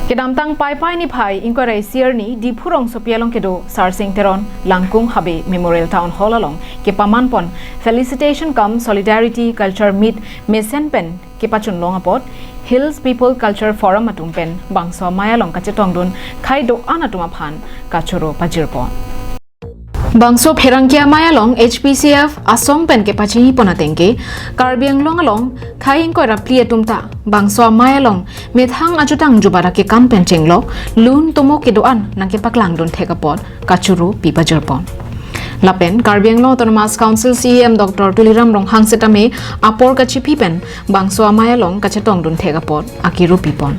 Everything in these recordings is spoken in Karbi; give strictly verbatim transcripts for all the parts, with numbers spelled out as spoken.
Kedamtang Paipai niphai ingkoi ra isi arni Diphu rongsopi along kedo Sarsing Teron Langkung Habe Memorial Town Hall along kepamanpon Felicitation cum Solidarity Culture Meet mesen pen kepachunlong apot Hills People Culture Forum atum pen bangso amei along kachetongdun khei do-an atum aphan kachoro pajirpon. Bangso pherangke amei along H P C F asong pen kepachinipon atengke, Karbi Anglong along khei ingkoi ra phli atum ta bangso amei along methang ajutang jubat akekam pen chenglok lun tomo kedo-an nangkepaklangdun thek apot kachoro pi pajirpon. Lapen Karbi Anglong Autonomous Council C E M Doctor Tuliram Ronghang setame apor kachiphi pen bangso amei along kachetongdun thek apot akiru pipon.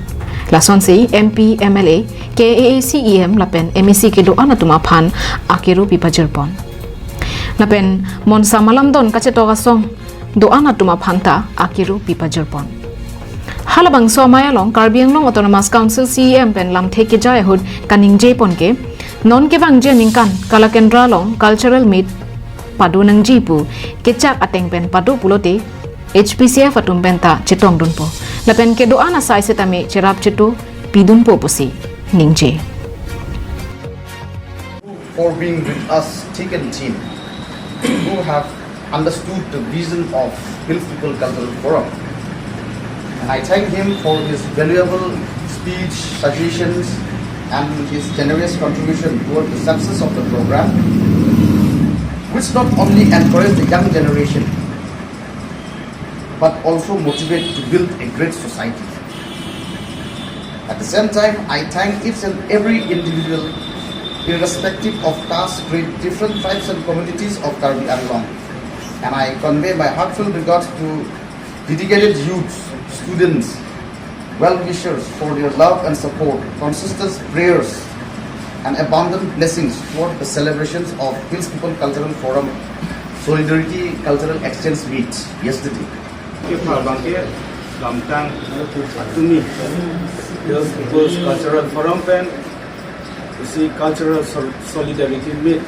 Lasonsi M P, M L A, K A A C E M lapen M A C kedo-an atum aphan akiru pi pajirpon. Lapen monsa malamdon kachetok asong do-an atum aphan ta akiru pi pajirpon. Halabangso amei along Karbi Anglong Autonomous Council C E M pen lamthe kejai ahut kaningjepon ke, non kevangji aningkan Kalakendra along Cultural Meet pado nangji pu kechak ateng pen pado pulote H P C F atum pen ta chetongdunpo. Lapen kedo-an asai setame cherap cheto pidunpo pusi ningje. For being with us thick and thin, who have understood the vision of Hills People Cultural Forum. And I thank him for his valuable speech, suggestions, and his generous contribution toward the success of the program, which not only encourage the young generation, but also motivate to build a great society. At the same time, I thank each and every individual, irrespective of caste, creed, different tribes and communities of Karbi Anglong. And I convey my heartfelt regards to dedicated youths, students, well-wishers for their love and support, consistent prayers, and abundant blessings for the celebrations of Hills People Cultural Forum Solidarity Cultural Exchange Meet yesterday. Kepha abangke damtang atumi Hills People's Cultural Forum pen isi Cultural Sol- Solidarity Meet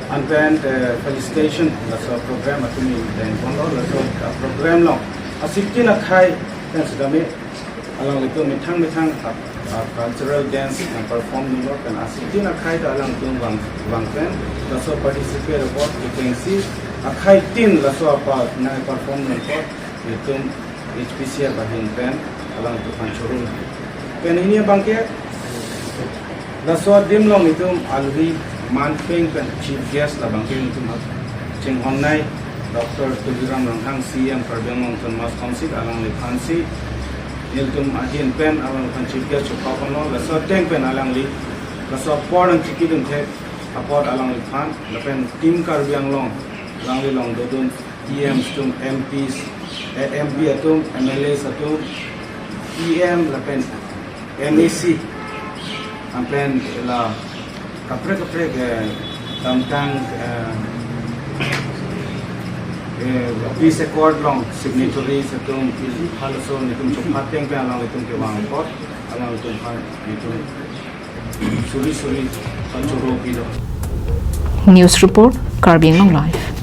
an pen, eh, felicitation laso program atumi pen ponlo. Laso program along asik tin akhei pen setame alanglitum methang methang a, a cultural dance nangperform dunlo, pen asik tin akhei ta alangtum vang vang pen laso participate apot kechengsi akhei tin laso apa nangperform dun apot nelitum H P C F ahin pen alangtum aphan choro. Pen hini abangke laso adim along nelitum alohi manpeng pen chief guest labangke nelitum chinghonnei Doctor Tuliram Ronghang, C E M Karbi Anglong Autonomous Council, alangliphansi nelitum ahin pen alangliphan chief guest chepha ponlo. Laso ateng pen alangli laso apor nangchekidun thek apot alangliphan lapen Team Karbi Anglong, alangli along dodun E Ms atum, M Ps, eh, M P atum, M L As atum, E M lapen M A C, lapen la kaprek kaprek, eh, damtang, eh, eh, peace accord along signatories atum, halaso nelitum chepha ateng pen alanglitum kevang apot alanglitum aphan nelitum suri suri kachoro pilo. News report, Karbi Anglong Live.